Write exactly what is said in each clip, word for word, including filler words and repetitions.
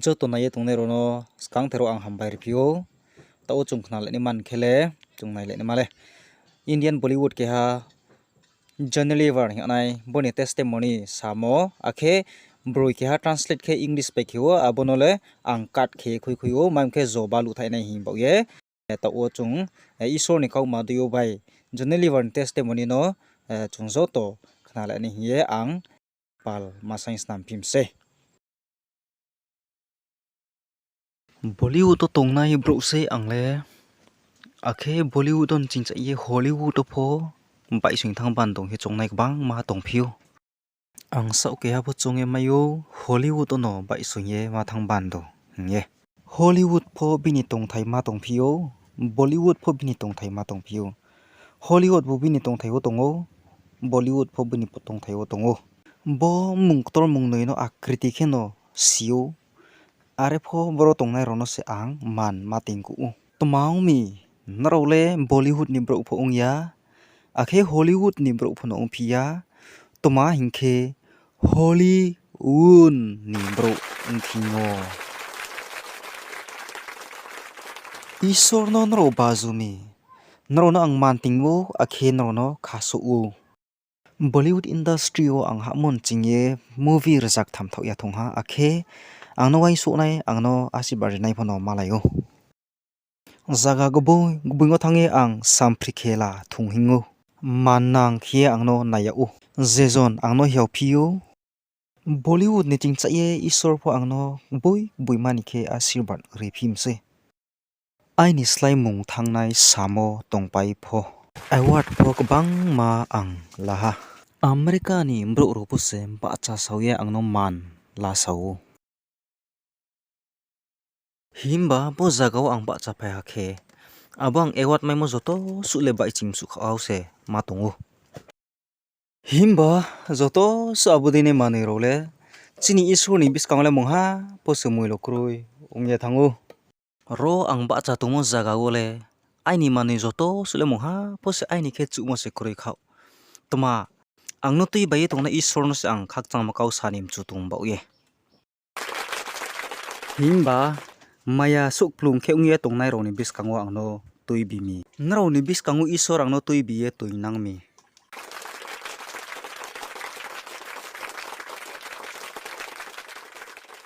Joto nai ye tongnai rao no skangther wo ang hambai riphi ou. Taoh wo chung khnalai nai man khe le, chung nailai nai ma le. Indian Bollywood keha Johnny Lever hing nai, bo ni testimony samo, akhe broi keha translate khe English bai khe ou, abo no le ang cut khe khui khui ou, maim khe jo baluh thai nai hing baoh ye. Taoh wo chung, eh, Isor ni kauma dei yo bai Johnny Lever ni testimony no, eh, chung joto khnalai nai hing ye ang pal ma saing snam phi mi sei. Bollywood wo tongnai brouh sei ang le, akhe Bollywood wo nching chai ye Hollywood wo pho baihsoing thanng ban tong khe choungnai gbangma tongphi ou. Ang saoh keha pho choung ye mai ou, Hollywood wo no baihsoing ye ma thanng ban do hing ye. Hollywood pho bini tongthai ma tongphi ou, Bollywood pho bini tongthai ma tongphi ou. Hollywood bo bini tongthai wo tong ou, Bollywood pho bini tongthai wo tong ou. Bo mmung ktor mung noi no akriti khe no si ou, are pho boro tongnai rao no se ang man ma tingkuh ou. Tma ong mi, nrao le Bollywood ni brouh pho ong ya, akhe Hollywood ni brouh pho no ongphi ya, tma hing khe Hollywood ni brouh ongphi ou. Isor no nrao baju mi, nrao no ang man ting ou, akhe nrao no khasouh ou. Bollywood industry wo ang hahmo nching ye movie rzak tham thaoh ya thong ha, akhe ang no uaingsouhnai, ang no asirbad rinai pho no malai ou. Zaga gboi gboi wo thanng ye ang samphri khela thung hing ou. Mannang khe ye ang no nai yag ou. Je jon ang no hiaophi ou. Bollywood ni ching chai ye Isor pho ang no gboi gboi mani khe asirbad riphi mi sei. Aini slái mung thanngnai samo tongpai pho, award pho gbangma ang la ha. America ni brouh rao pho se bahcha sao ye ang no man la sao ou. Himba bo zaga wo ang bahchaphai ha khe, abo ang award maimo joto suh le baihching msuh khaoh se ma tong ou. Himba joto suh abo dei ni manoi rao le chini Isor ni buskang wo le mungha pho se moilo kroi ong ye thanng ou. Ro ang bahcha tongmo zaga wo le aini manoi joto suh le mungha pho se aini khe chuhmo se kroi khaoh. Tma, ang no tui bai ye tongnai Isor no se ang khakchangmo kau sa ni mchu tong baoh ye. Himba maya souhkplung khe ong ye tongnai rao ni buskang wo ang no tuibi mi. Nrao ni buskang wo Isor ang no tuibi ye toingnang mi.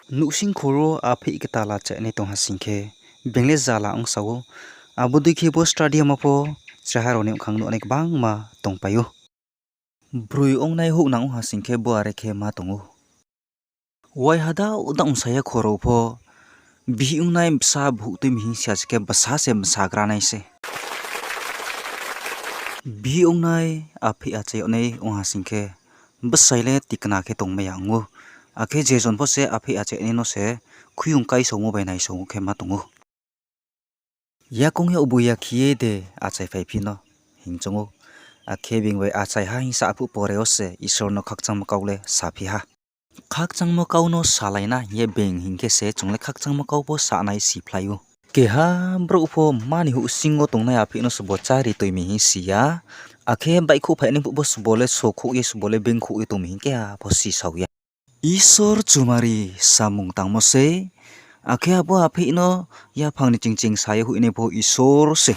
Nouhsingkhor wo apheih kta la chainai tong ha sing khe, being le zala ong sa ou. Abo dei khe bo stadium wo pho chraha rao ni bkhang nuhnai gbangma tongpai ou. Broi ongnai houhnang ong ha sing khe bo are khe ma tong ou. Waiha dao dao sa ya khorao pho, bihih ongnai bsa bhouh tui mi hing si ya se khe bsa se bsagra nai se. Bihih ongnai apheih achai yag nai ong ha sing khe, bsai le tikna khe tongmai ya ong ou. Akhe je jon pho se apheih achai yag nai no se khuiyong kaisaomo bai naisaomo khe ma tong ou. Yakoung yagbu ya khe ye de achaiphai phi no hing choung ou. Akhe being bai achai ha hing sa phuh pore wo se Isor no khakchangmo kau le saphi ha. Khakchangmo kau no salai na hing ye being hing khe se chung le khakchangmo kau pho sanai siphlai ou. Keha brouh pho mani houhsing wo tongnai apheih no sbo chári toi mi hing si ya. Akhe baihkhouhphai nai phuh pho sbo le sokhouh ye sbo le bengkhouh ye tong mi hing keha pho sisao ya. Isor chumari samung tangmo sei, akhe abo apheih no yaphang ni chingching sa ye hoihnai pho Isor se.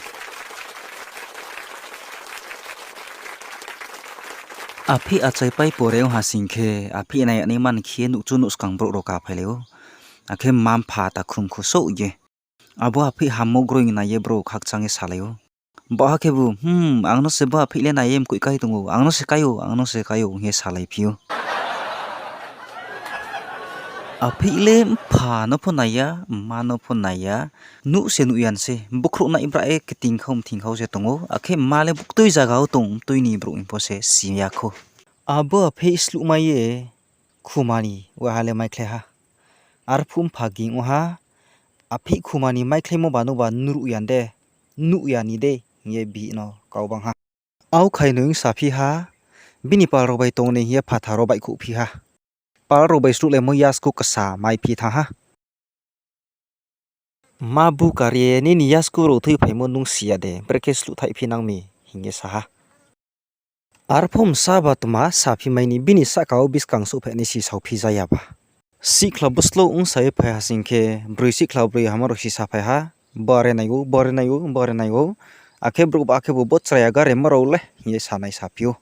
Apheih achaipai pore ong ha sing khe, apheih nai yag nai man khe ye nuhchu nuhskang brouh rao kaphailai ou. Akhe mma-mpha takhum khusouh ye abo apheih hammo groing nai ye brouh khakchang ye salai ou. Baohha khebu, Hmm, ang no se bo apheih le nai ye mkoih kai tong ou, ang no se kai ou, ang no se kai ou, hing ye salaiphi ou. Apheih le mpha no pho nai ya, mma no pho nai ya, nuh se nuh ya se, bkhrouh nai bra ye kting khau mthing khau se tong ou, akhe mma le buktui zaga wo tong, mtui ni brouh hing pho se si ya khou. Abo apheih sluhmai ye khuma ni waiha le maikhlai ha. Arphuh mpha ging ong ha, apheih khuma ni maikhlaimo ba no ba nuruh ya de, nuh ya ni de, hing ye bihih no kau bang ha. Aokhainoi ong saphi ha, bini pal rao bai tong ni hing ye phathar wo baihkhouhphi ha. Pal rao bai sluhlaimo yasku ksa maiphi thanng ha. Ma bu kar ye nini yasku rao thuiphaimo nung si ya de, brekhe sluhthaihphi nang mi, hing ye sa ha. Arphuh bsa ba tma saphi mai ni bini sahka wo buskang souhphai nai si saophi ja ya ba. Sihkhla bslouh ongsa ye phai ha sing khe, broi sihkhla broi hama rao si saphai ha, Bare nai ou, bare nai ou, bare nai ou. Akhe brouh ba khebu bo chrai ya garema rao le, hing ye sanai saphi ou.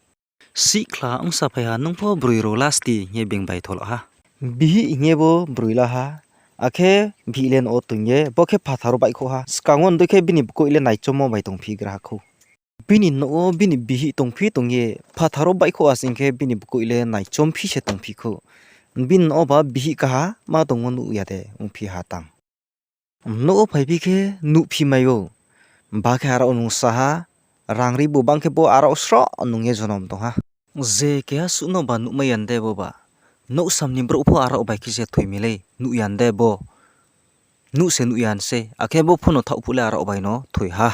Sihkhla ongsaphai ha, nung pho broi rao la sti, hing ye being bai tholo ha. Bihih hing ye bo broi la ha. Akhe bihih le nouh wo toing ye, bo khe phathar wo baihkhouh ha. Skang wo ndei khe bini bkoih le naichommo bai tongphi gra ha khou. Bini nouh wo bini bihih tongphi tong ye, phathar wo baihkhouh ha sing khe bini bkoih le naichomphi se tongphi khou. Bini nouh wo ba bihih kaham ma tongmo nuh ya de ongphi ha tang. Nouh wo phaiphi khe nuhphi mai ou. Ba khe arao nung sa ha, rang ri bu bang khe bo arao sroh nung ye jonom tong ha. Je keha suh no ba nuhmai ya de bo ba. Nouhsam ni brouh pho arao bai khe se thoi mi lei, nuh ya de bo. Nuh se nuh ya sei, akhe bo pho no thaoh phuh le arao bai no thoi ha.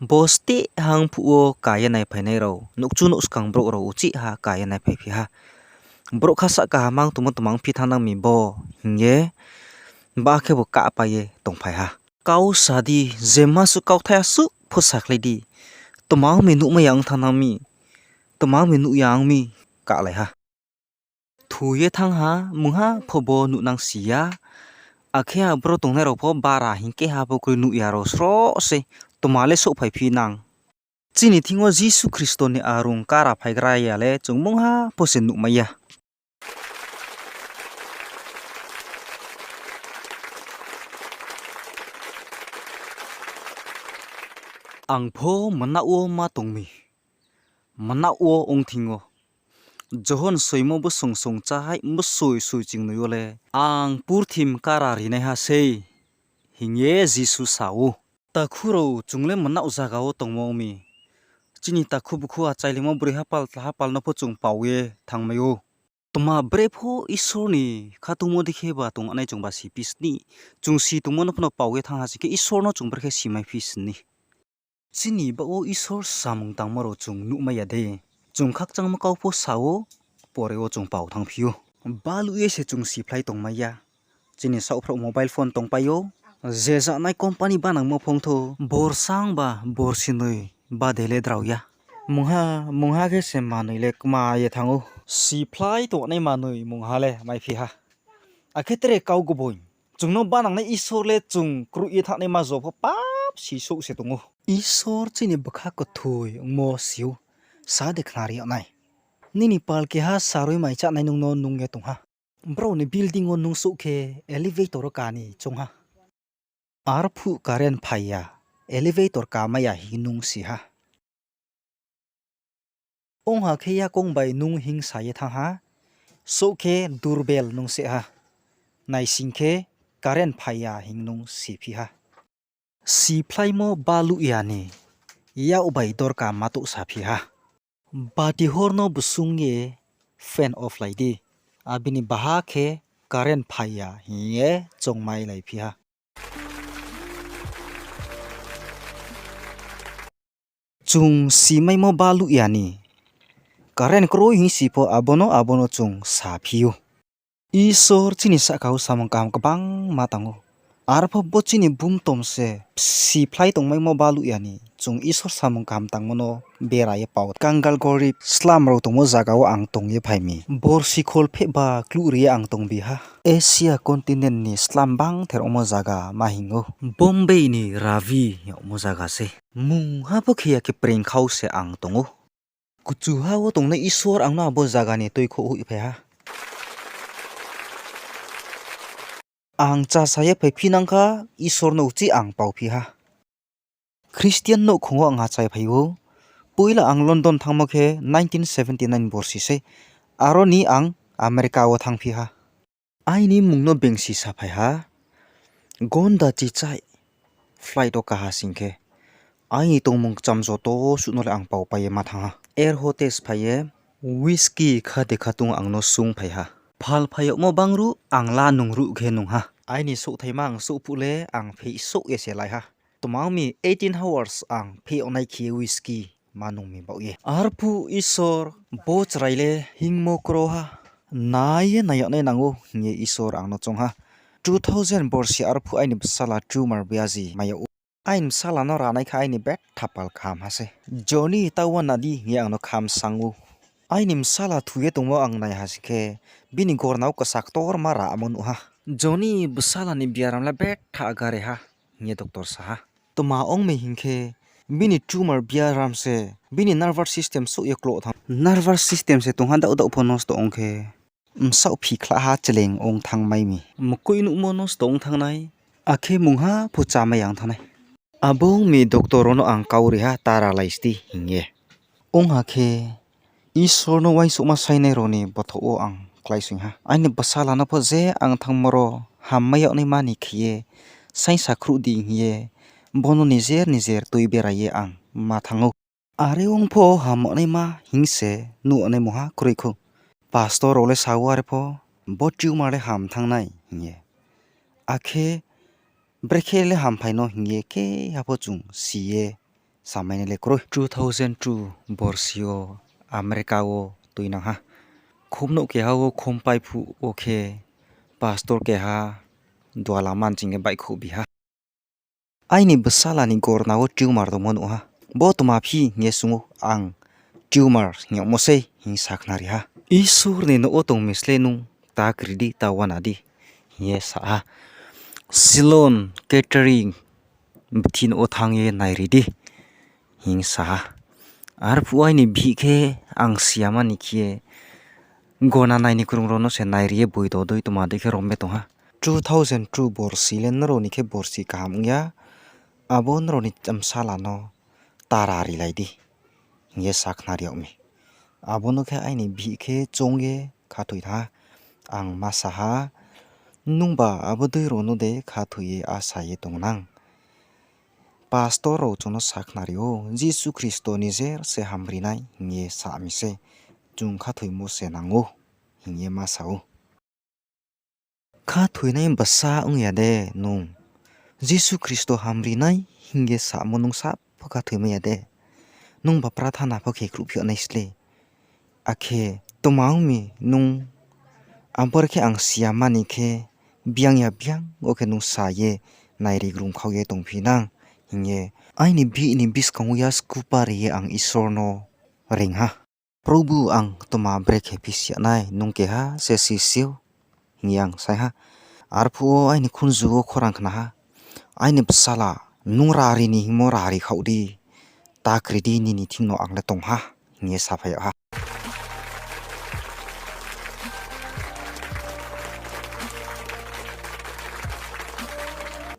Bo steh hang phuh wo ka ye naiphainai rao, nouhkchu nouhskang brouh rao uchih ha ka ye naiphaiphi ha. Brouh kha sahka ha mang tongmo tma ongphi thanng nang mi bo, hing ye, ba khebu kahpai ye tongphai ha. Kau sa di, jema suh kauthai asuh pho sakhlai di, tma ong mi nuhmai ya ong thanng nang mi, tma ong mi nuh ya ong mi, kahlai ha. Thu ye thanng ha, mungha pho bo nuhnang si ya. Akhe abro tongnai rao pho bara hing keha pho kroi nuh ya rao sroh sei, tma le souhphaiphi nang. Chini thing yo Jisu Khristo ni arung kara phaigra ya le chung mungha pho se nuhmai ya. Ang pho mnaoh wo ma tong mi, mnaoh wo ong thing yo. Johon soimo bsong songchai bsoi soi chingnoi yo le, ang purthim kara rinaiha sei, hing ye Jisu sa ou. Takhu rao, chung le mnaoh zaga wo tongmo ong mi. Chini takhu bukhu achailimo broi hapal tla hapal no pho chung pao ye thanngmai ou. Tma bre pho Isor ni khatungmo dei khe ba tongnai chungba siphi sni. Chung si tongmo no pho no pao ye thanng ha sing khe Isor no chung bre khe simaiphi sni. Chini baoh wo Isor samung tangmo rao chung nuhmai ya de. Chung khakchangmo kau pho sa ou, pore wo chung pao thanngphi ou. Baluh ye se chung siphlai tongmai ya. Chini saohphraoh mobile phone tongpai ou. Je janai company banangmo phongthou, borsang ba borsinoi bade le drao ya. Mungha, mungha khe se manoi le kma ye thanng ou. Siphlai tongnai manoi mungha le maiphi ha. Akhe tre kau gboing. Chung no banangnai Isor le chung kroih ye thanngnaima jo pho pap si souh se tong ou. Isor chini bkha kthoi ongmo si ou, sa de khnari yag nai. Nini pal keha sarui mai chánai nung no nung ye tong ha. Brao ni building wo nung souh khe elevator wo ka ni choung ha. Arphuh current phai ya, elevator kamai ya hing nung si ha. Ong ha khe yakoung bai nung hingsa ye thanng ha, souh khe doorbell nung seh ha. Naising khe current phai ya hing nung siphi ha. Siphlaimo baluh ya ni, yak bai dorka ma touh saphi ha. Batihor no bsung ye fan off lai di, abini baha khe current phai ya hing ye choungmai laiphi ha. Chung simaimo baluh ya ni, current kroi hing si pho abo no abo no chung saphi ou. Isor chini sahka wo samung kaham kbangma tang ou. Arpho bo chini bumtom se siphlai tongmaimo baluh ya ni, chung Isor samung kaham tangmo no bera ye pao. Kangal gorib slum rao tongmo zaga wo ang tong ye phai mi. Borsi kholphehba kluh ri ye ang tongbi ha. Asia continent ni slum bangther ongmo zaga ma hing ou. Bombay ni Ravi hing yagmo zaga se. Mungha pho khe ya khe preingkhau se ang tong ou. Kuchuha wo tongnai Isor ang no abo zaga ni tuikhouh hoihphai ha. Ang chasa ye phaiphi nang kha, Isor no uchih ang paophi ha. Christian nouhkhong wo ang achai phai ou. Poila ang London thanngmo khe nineteen seventy nine borsi sei. Aro ni ang America wo thanngphi ha. Aini mmung no bengsi saphai ha. Gonda chichai flight wo kaha sing khe, aini tongmung kcham joto suh no le ang paopai ye ma thanng ha. Air hostess phai ye whisky kha de khatung ang no sungphai ha. Phal phai yagmo bangruh ang la nungruh khe nung ha. Aini souhthaima ang souh phuh le ang pheih souh ye se lai ha. Tma ong mi eighteen hours ang pheih yag nai khe whisky ma nung mi baoh ye. Arphuh Isor, bo chrai le hingmo kro ha, nai ye nai yag nai nang ou hing ye Isor ang no choung ha. Two thousand borsi arphuh aini bsala tumor biaji mai yag ou. Aini bsala no ranai kha aini betha pal kaham ha se. Johnny, taoh uana di hing ye ang no kham sang ou. Aini bsala thoi ye tongmo ang nai ha sing khe, bini gorna wo kasa ktorma ramo nuh ha. Joni bsala ni biaram le betha gare ha, hing ye doctor sa ha. Tma ong mi hing khe, bini tumor biaram se, bini nervous system souh ye kloh thanng. Nervous system se tong ha, daoh daoh pho nosto ong khe, bsaoh phikhlah ha cheleng ong thanngmai mi. Mkoih nuhmo nosto ong thanng nai, akhe mungha pho chámai ya ong thanng nai. Abo ong mi doctor rao no ang kau ri ha, ta ralai sti hing ye. Ong ha khe, Isor no uaingsouhma sainai rao ni bthoh wo ang kláisoing ha. Aini bsala no pho je ang thanngmo ro hammai yag naima ni khe ye, saingsa khruh di hing ye, bo no nijer nijer tui berai ye ang ma thanng ou. Are ong pho hammai naima hing se nuh naimungha kroi khou. Pastor rao le sa wo are pho, bo tumor le ham thanng nai hing ye. Akhe brekhe le hamphai no hing ye keha pho chung si ye samai nai le kroi. Two thousand two borsi yo America wo tuinang ha. Khumnouh keha wo khumpai phuh wo khe pastor keha duala manching ye baihkhouhbi ha. Aini bsala ni gorna wo tumor tongmo nuh ha. Bo tma phi hing ye swunng ou ang, tumor hing yagmo sei hing sakhnari ha. Isor ni nouh wo tong mi sle nung ta kri di, ta uana di hing ye sa ha. Silon catering bthi nouh wo thanng ye nairi di hing sa ha. Arphuh aini bihih khe ang siyama ni khe gona nai ni krung rao no se nairi ye boi dodoi tma dei khe rom ye tong ha. Two thousand two borsi le nrao ni khe borsi kaham ong ya, abo nrao ni bsala no tara rilai di hing ye sakhnari yag mi. Abo no khe aini bihih khe choung ye khathoi thanng ha. Ang ma sa ha, nungba abo dei rao no de khathoi ye asa ye tongnang? Pastor rao chung no sakhnari ou, Jisu Khristo nijer se hamri nai hing ye sa mi se, chung khathoimo se nang ou hing ye ma sa ou. Khathoinai bsa ong ya de nung? Jisu Khristo hamri nai hing ye samo nung sa pho khathoimai ya de? Nungba prathana pho khe khruhphi yag nai sle. Akhe tma ong mi nung, abor khe ang siyama ni khe biang ya biang wo khe nung sa ye nairi grung khau ye tongphi nang hing ye. Aini bihih ni buskang wo yasku pari ye ang Isor no reing ha. Probhu, ang tma brekhe phi si ya nai, nung keha se si si ou hing ye ang saing ha. Arphuh wo aini khunju wo khorang khna ha, Aini bsala, nung rari ni hingmo rari khaoh di, ta kri di, nini thing no ang le tong ha hing ye saphai yag ha.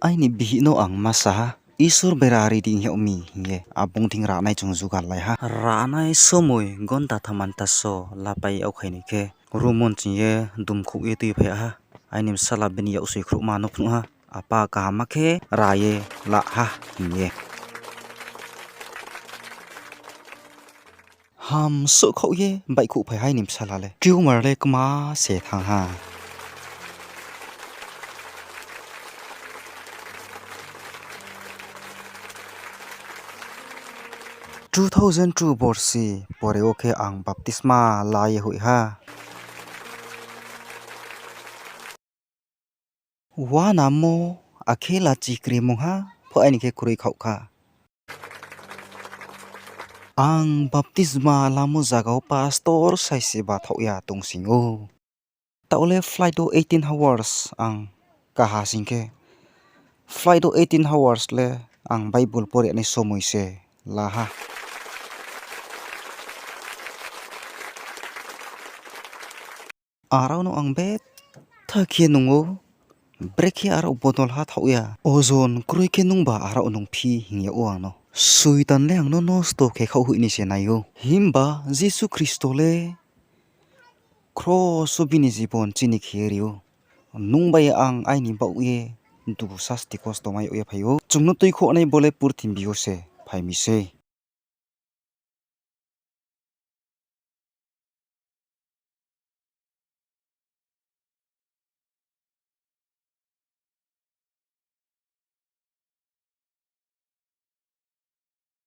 Aini bihih no ang ma sa ha, Isor bai rari di hing yag mi hing ye, abo thing ranai chung jugal lai ha. Ranai somoi gonta thamanta so lapai yag khainoi khe, rumon ching ye dumkhouh ye tuiphai yag ha. Aini bsala bini yaksoi khruhma no phnuh ha, apa kaham khe ra ye la ha hing ye. Ham souhkhaoh ye baihkhouhphai ha aini bsala le. Tumor le kma se thanng ha. Two thousand two borsi pore wo khe ang baptisma la ye hoih ha. Uanamo akhe lachi krimungha pho aini khe kroi khaoh kha. Ang baptisma lamo zaga wo pastor sai se bathaoh ya tongsing ou. Taoh le flight wo eighteen hours ang kaha sing khe, flight wo eighteen hours le ang Bible pore nai somoi se la ha. Arao no ang betha khe nung ou, brekhe arao bodol ha thaoh ya. Ojon kroi khe nungba arao nungphi hing yag ou ang no. Soitan le ang no nosto khe khaoh hoih ni se nai ou. Himba Jisu Khristo le kros wo bini jibon chini khe ye ri ou. Nung bai ang aini baoh ye dugu sasti kosto mai yag ye phai ou. Chung no tuikhouhnai bo le purthimbi yo se phai mi sei.